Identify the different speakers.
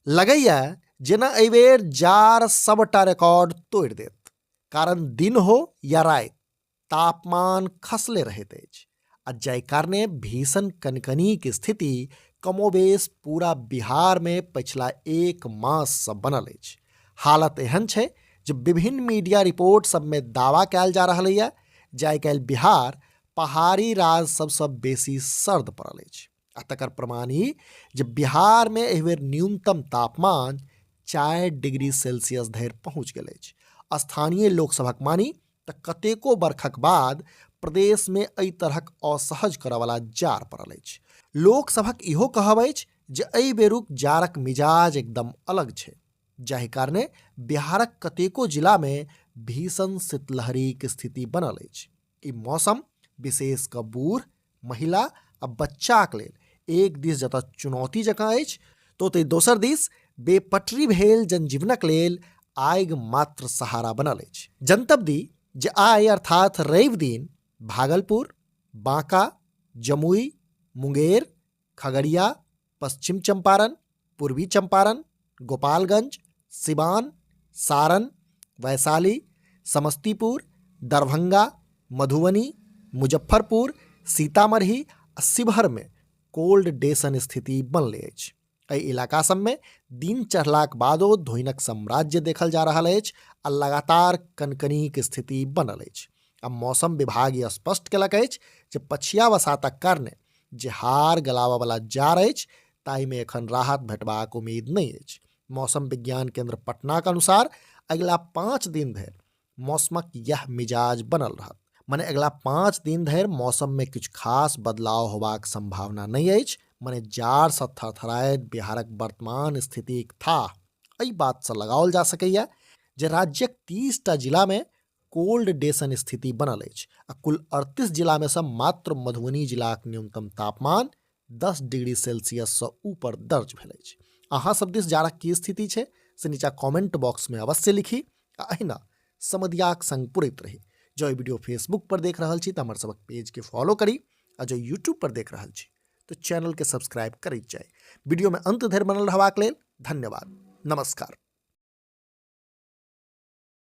Speaker 1: लगैया जेना एहिबेर जार सबटा रिकॉर्ड तोड़ि देत, कारण दिन हो या राति तापमान खसले रहैत अछि आ जाहि कारणे भीषण कनकनीक स्थिति कमोबेश पूरा बिहारमे पछिला एक माससँ बनल अछि। हालत एहन छै जे विभिन्न मीडिया रिपोर्ट सबमे दावा कयल जा रहल यऽ जे आइ काल्हि बिहार पहाड़ी राज्य सबसँ बेसी सर्द पड़ल अछि आ तकर प्रमाण ई जे बिहारमे एहिबेर न्यूनतम तापमान 4 डिग्री सेल्सियस धरि पहुँच गेल अछि। स्थानीय लोकसभक मानी तऽ कतेको बरखक बाद प्रदेशमे एहि तरहक असहज करऽवला जाड़ पड़ल अछि। लोकसभक इहो कहब अछि जे एहि बेरुक जाड़क मिजाज एकदम अलग छै, जाहि कारणे बिहारक कतेको जिलामे भीषण शीतलहरीक स्थिति बनल अछि। ई मौसम विशेष कऽ बूढ़, महिला आ बच्चाक लेल एक दिस जतऽ चुनौती जकाँ अछि तऽ ओतहि दोसर दिस बेपटरी भेल जनजीवनक लेल आगि मात्र सहारा बनल अछि। जनतब दी जे आइ अर्थात रवि दिन भागलपुर, बांका, जमुई, मुंगेर, खगड़िया, पश्चिम चंपारण, पूर्वी चंपारण, गोपालगंज, सिवान, सारण, वैशाली, समस्तीपुर, दरभंगा, मधुबनी, मुजफ्फरपुर, सीतामढ़ी आ शिवहरमे कोल्ड डे सन स्थिति बनले अछि। एहि इलाका सबमे दिन चढ़लाक बादो धुइनक साम्राज्य देखल जा रहल अछि आ लगातार कनकनीक स्थिति बनल अछि। आ मौसम विभाग ई स्पष्ट केलक अछि जे पछिया बसातक कारणे जे हाड़ गलाबऽवला जाड़ अछि ताहिमे एखन राहत भेटबाक उम्मीद नहि अछि। मौसम विज्ञान केंद्र पटनाक अनुसार अगिला 5 दिन धरि मौसमक यह मिजाज बनल रहत। मने अगिला 5 दिन धरि मौसममे किछु खास बदलाव होबाक संभावना नहि अछि। मने जाड़सँ थरथराइत बिहारक वर्तमान स्थितिक थाह एहि बातसँ लगाओल जा सकैए जे राज्यक 30टा जिलामे कोल्ड डे सन स्थिति बनल अछि आ कुल 38 जिलामे सँ मात्र मधुबनी जिलाक न्यूनतम तापमान 10 डिग्री सेल्सियससँ ऊपर दर्ज भेल अछि। अहाँ सब दिस जाड़क की स्थिति छै से नीचा कमेंट बॉक्समे अवश्य लिखी आ अहिना समदियाक संग पुरैत रही। जँ ई वीडियो फेसबुक पर देख रहल छी तऽ हमर सबक पेजके फॉलो करी आ जँ यूट्यूब पर देख रहल छी तऽ चैनलके सब्सक्राइब करैत जाइ। वीडियोमे अंत धरि बनल रहबाक लेल धन्यवाद। नमस्कार।